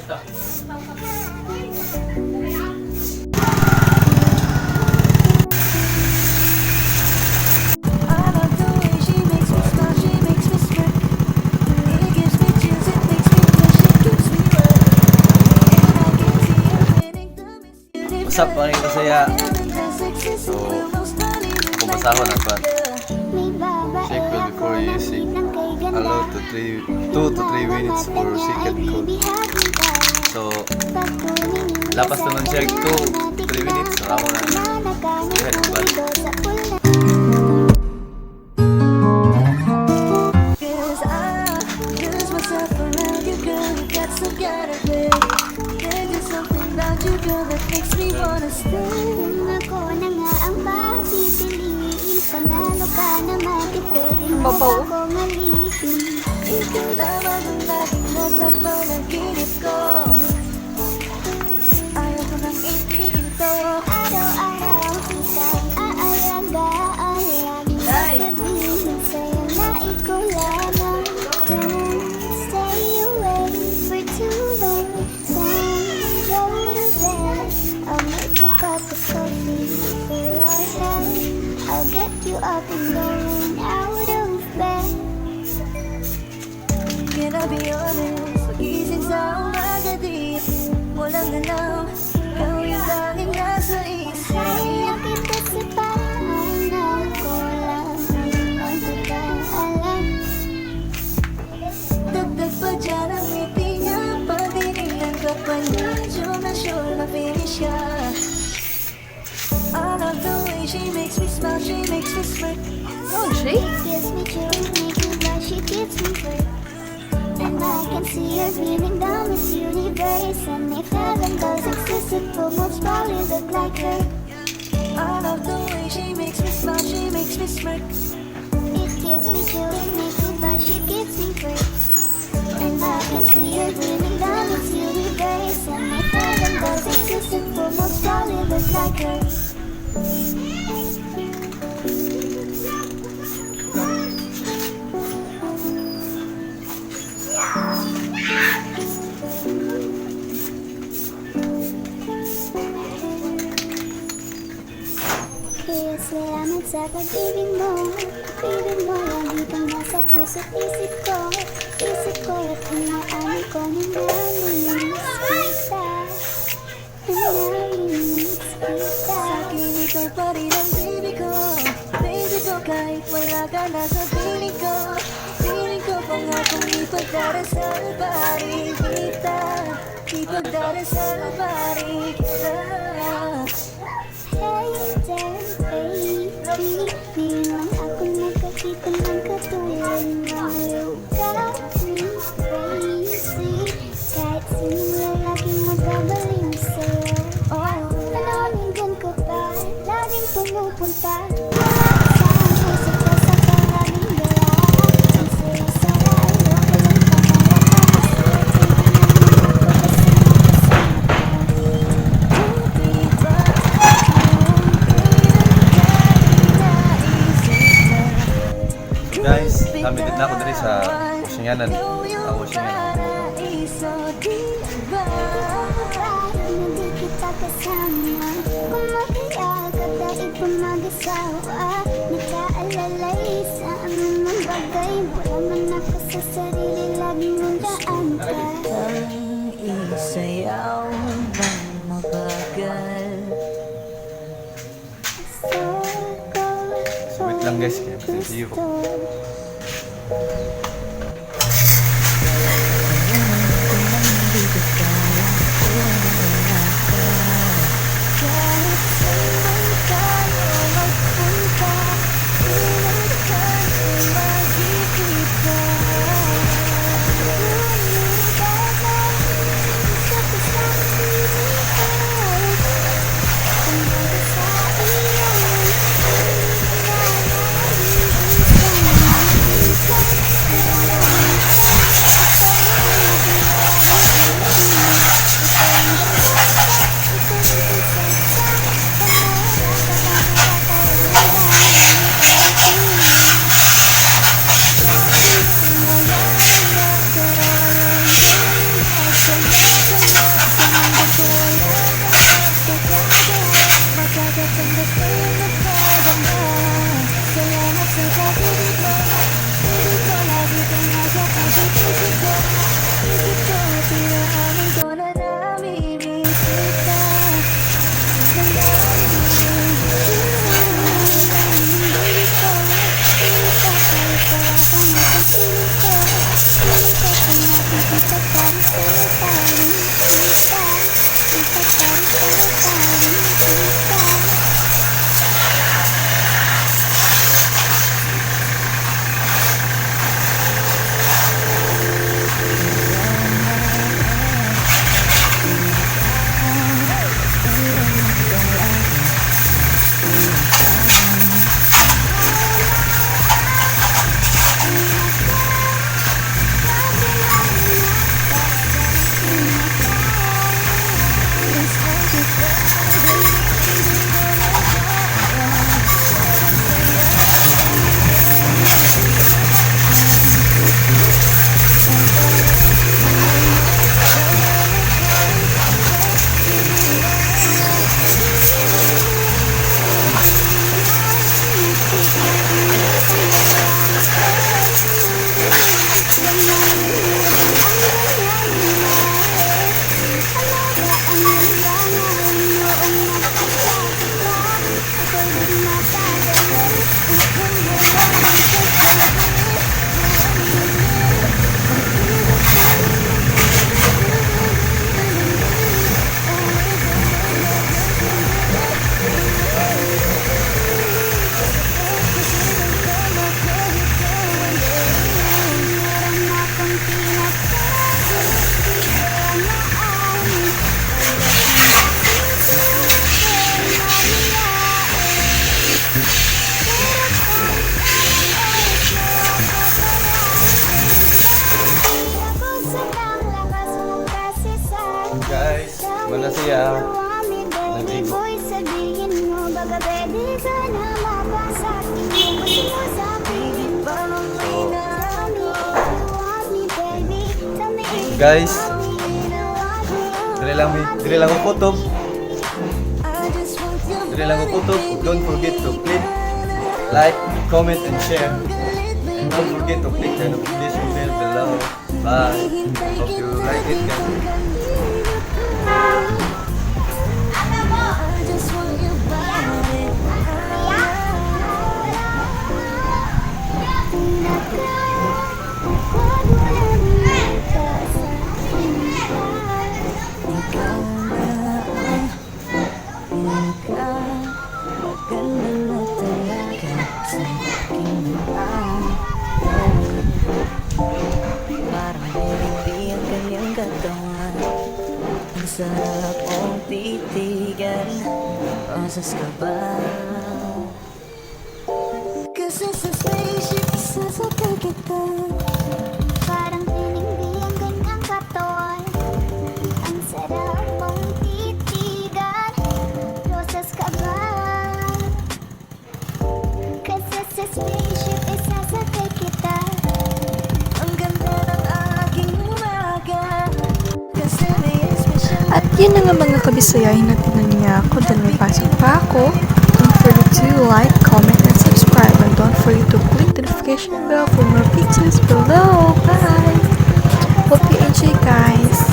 I love the way she makes me smile, she makes me smirk. It gives me chills, it makes me blush, it keeps me wet. And I can see her winning the Miss Universe. What's up, mga kasaya? So, kung basahon ang kwan. Shake well before using. Allow to 3, 2 to 3 minutes for second coat. So, lapas naman siya 2 3 minutes. So, ako na. Ahead, balik. 'Cause I lose myself around you, girl. You got some kind of way. There's just something about you, girl, that makes me wanna stay. Kung ako na nga ang papipiliin, panalo ka naman, di pwede mo Babaw. Akong alipin. Ikaw lamang ang laging nasa panaginip ko. Ayaw ko nang itigil to. Araw-araw kitang aalagaan. Laging Ay. Sasabihin sa'yo na ikaw lamang. Don't stay away for too long. Time go to bed. I'll make a cup of coffee for your head. I'll get you up and going out of bed. Can I be honest? Pagising sa umaga, di mo lang alam, ikaw yung laging nasa isip. Kaya kita sa paraan na ko lang ang alam. Dagdag pa dyan ang ngiti niya. Pag tinignan ka pa niya, sure na sure na finish ka. I love the way she makes me smile, she makes me smirk. Oh, she? It gives me chills, makes me blush, she gives me birth. And I can see her winning the Miss Universe. And if heaven does exist, it will most probably look like her. I love the way she makes me smile, she makes me smirk. It gives me chills, makes me blush, she gives me birth. And I can see her winning the Miss Universe. And if heaven does exist, it will most probably look like her. Kaya salamat sa pag-ibig mo. Pag-ibig mo, lagi kang nasa puso't isip ko. Isip ko at inaamin ko na namiss kita. Namiss kita. Sa akin, ikaw pa rin ang baby ko. Baby ko, kahit wala ka na sa piling ko. Piling ko, pangakong ipagdarasal pa rin kita. Ipagdarasal pa rin kita. Hey there, baby. Ngayon lang ako nakakita ng katulad mo. You got me crazy. Kahit sinong lalaki, mababaliw sa'yo. Oh. Panalangin ko pa, laging pumupunta. Wala sa puso ko sa palaging dala. Ang saya-saya, ayoko lang pahalata. Kasi tingnan mo ako kasama Di ba kung kailan ka naisip na Guys, kami na ako diri sa washinganan. Ang washingan. Paraiso, di ba? Na di kita kasama. Kung makaya ka, daig pa mag-asawa. Nakaalalay sa anumang bagay. Wala man ako sa sarili, laging nandaan ka. Ang isayaw ng mabagal. So, wait lang, guys, kaya pasensya ko. Hindi ko kaya kung wala ka. Kahit saan man tayo magpunta, pilit kang makikita. Gusto ko sa piling ko. Kumbaga sa iyo, hindi ko na naiiwan. Guys, wala siya. You want me, baby Naligo. Boy, sabihin mo. Baka pwede ka na mapasakin kung gusto mo sa'kin. Parang may Tell me if you want me, baby. Tell me if you Guys, want me, you want me, you Dire lang mi, want dire lang ko kutob. I just want your Dire lang ko kutob. Don't forget to click like, comment and share. And don't forget to click the notification bell below. Bye. Hope you like it, guys. I just want your body. Pinaka, huwag mo lang ito sa akin. Ikaw na ang pinaka maganda na talaga sa aking mata. Parang baby ang kanyang katawan. Ang sarap mong titigan. Rosas ka ba? Kasi sa spaceship sasakay kita. Parang feeling ang kanyang katawan. Ang sarap mong titigan. Rosas ka ba? Kasi sa spaceship isasakay kita. Ang ganda ng aking umaga. Kasi may espesyal At yun na nga, mga kabisaya, hinatinan niya ako dahil may pasok pa ako. Don't forget to like, comment, and subscribe. And don't forget to click the notification bell for more videos below. Bye! Hope you enjoy, guys.